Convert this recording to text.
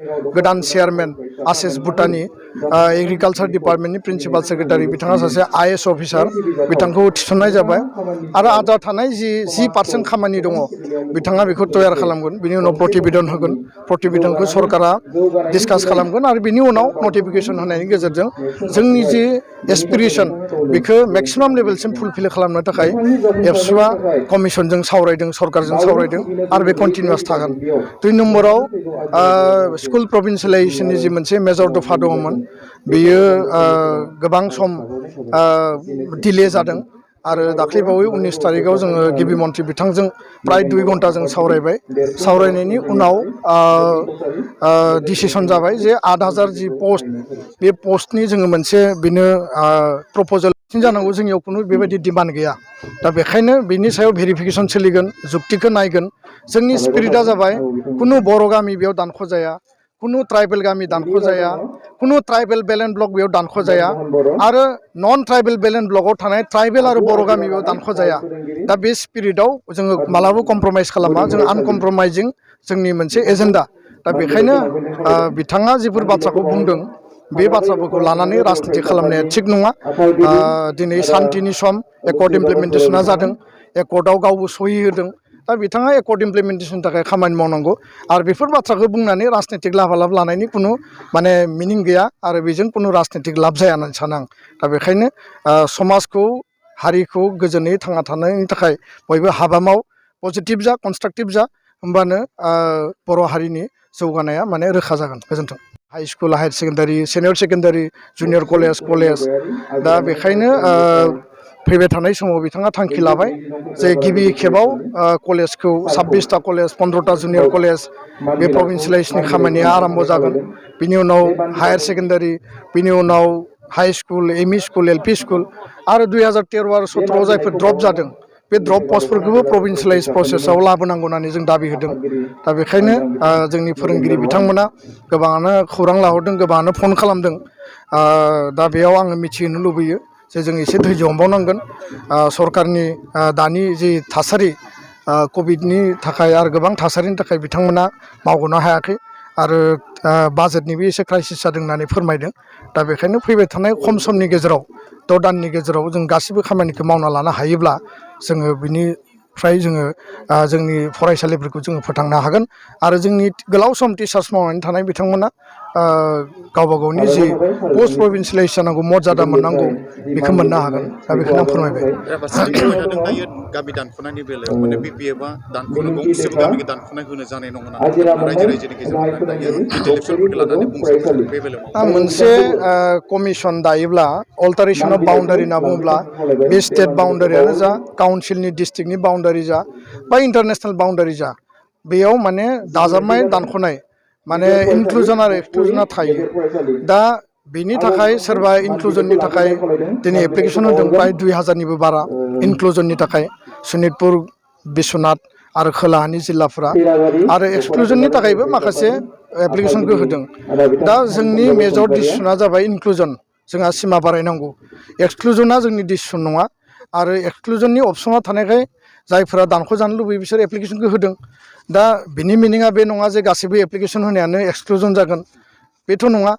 गोदान चेयारमेन आशिष भुटानी agriculture डिपार्टमेन्टनि principal secretary बिथाङा सासे आईएएस अफिसार बिथांखौ थिसननाय जाबाय आरो आद्रा थानाय 10% खामानि दङ बिथाङा बेखौ तयार खालामगोन बिनि उनाव प्रतिवेदन होगोन प्रतिवेदनखौ सरकारा डिसकास खालामगोन आरो बिनि उनाव नटिफिकेसन होनायनि गेजेरजों जोंनि जि एसपिरेसन बेखौ मेक्सिमाम लेभेलसिम फुलफिल खालामनो थाखाय एबसुआ कमिसनजों सावरायदों सरकारजों सावरायदों आरो बे कन्टिनिउआस थागोन 2 नम्बराव स्कुल प्रभिन्सियलाइजेसननि जि मोनसे मेजर दफा दङमोन बेयो गोबां सम डिले जादों आरो दाख्लैबावै 19 तारिखआव जोङो गिबि मन्थ्रि बिथांजों प्राय 2 घन्टा जों सावरायबाय सावरायनायनि उनाव डिसिसन जाबाय जे 8000 जि पोस्ट बे पोस्टनि जोङो मोनसे बिनो प्रपोजल जानांगौ जोंनियाव खुनु बेबायदि डिमान्ड गैया दा बेखायनो बिनि सायाव भेरिफिकेसन सोलिगोन जुक्तिखौ नायगोन जोंनि स्पिरिटआ जाबाय खुनु बर' गामि बेयाव दानख' जाया खुनु ट्राइबेल गामि दानख' जाया खुनु ट्राइबेल बेलेन्ड ब्लक बेयाव दानख' जाया आरो नन ट्राइबेल बेलेन्ड ब्लकआव थानाय ट्राइबेल आरो बर' गामि बेयाव दानख' जाया दा बे स्पिरिटआव जोङो मालाबा कमप्रमाइज खालामा जों आनकमप्रमाइजिं जोंनि मोनसे एजेन्डा दा बेखायनो बिथाङा जिफोर बाथ्राखौ बुंदों बे बाथ्राफोरखौ लानानै राजनिति खालामनाया थिग नङा दिनै शान्तिनि सम एकर्ड इमप्लिमेन्टेसना जादों एकर्डआव गावबो सहि होदों दा बिथाङा एकर्ड इमप्लिमेन्टेसननि थाखाय खामानि मावनांगौ आरो बेफोर बाथ्राखौ बुंनानै राजनितिक लाभालाब लानायनि खुनु माने मिनिं गैया आरो बेजों खुनु राजनितिक लाब जाया होननानै सानो आं दा बेखायनो समाजखौ हारिखौ गोजोनै थांना थानायनि थाखाय बयबो हाबा माव पजिटिभ जा कनस्ट्राक्टिभ जा होमबानो बर' हारिनि जौगानाया माने रोखा जागोन गोजोन्थों high school higher secondary senior secondary junior college दा बेखायनो फैबाय थानाय समाव बिथाङा थांखि लाबाय जे गिबि खेबाव कलेजखौ 26टा कलेज 15टा जुनियर कलेज बे प्रभिन्सियलाइजेसननि खामानिया आरम्भ जागोन बिनि उनाव हायर सेकेन्डारि बिनि उनाव high school ME school LP school आरो 2013 आरो 17 जायफोर ड्रप जादों बे ड्रप पस्टफोरखौबो प्रभिन्सियलाइज प्रसेसआव लाबोनांगौ होननानै जों दाबि होदों दा बेखायनो जोंनि फोरोंगिरि बिथांमोना गोबाङानो खौरां लाहरदों गोबाङानो फन खालामदों दा बेयाव आङो मिथिहोनो लुबैयो जे जों एसे धैर्य हमबावनांगोन सरकारनि दानि जि थासारि कभिडनि थाखाय आरो गोबां थासारिनि थाखाय बिथांमोना मावग'नो हायाखै आरो बाजेटनिबो एसे क्राइसिस जादों होननानै फोरमायदों दा बेखायनो फैबाय थानाय खम समनि गेजेराव 6 दाननि गेजेराव जों गासिबो खामानिखौ मावना लानो हायोब्ला जोङो बिनिफ्राय जोङो जोंनि फरायसालिफोरखौ जोङो फोथांनो हागोन आरो जोंनि गोलाव सम टिचार्स मावनानै थानाय बिथांमोना गावबा गावनि जि पस्ट प्रभिन्सियलाइज जानांगौ मर्यादा मोननांगौ बेखौ मोननो हागोन दा बेखौनो आं फोरमायबाय गामि दानख'नायनि बेलायाव माने बिपिएफआ दानख'नो गंसेबो गामिखौ दानख'नाय होनो जानाय नङा रायजो रायजोनि गेजेराव दायो इलेक्सनफोरखौ लानानै बुंसों बे बेलायाव मोनसे कमिसन दायोब्ला अल्टारेसन अफ बाउन्डारि होनना बुङोब्ला बे स्टेट बाउन्डारियानो जा काउन्सिलनि डिस्ट्रिक्टनि बाउन्डारि जा बा इन्टारनेसनेल बाउन्डारि जा बेयाव माने दाजाबनाय दानख'नाय माने इनक्लुजन आरो एक्सक्लुजना थायो दा बेनि थाखाय सोरबा इनक्लुजननि थाखाय दिनै एप्लिकेसन होदों प्राय 2000निबो बारा इनक्लुजननि थाखाय सनितपुर बिश्वनाथ आरो खोलाहानि जिल्लाफोरा आरो एक्सक्लुजननि थाखायबो माखासे एप्लिकेसनखौ होदों दा जोंनि मेजर डिसिसना जाबाय इनक्लुजन जोंहा सिमा बारायनांगौ एक्सक्लुजना जोंनि डिसिसन नङा आरो एक्सक्लुजननि अपसना थानायखाय जायफोरा दानख' जानो लुबैयो बिसोर एप्लिकेसनखौ होदों दा बिनि मिनिङा बे नङा जे गासैबो एप्लिकेसन होनायानो एक्सक्लुजन जागोन बेथ' नङा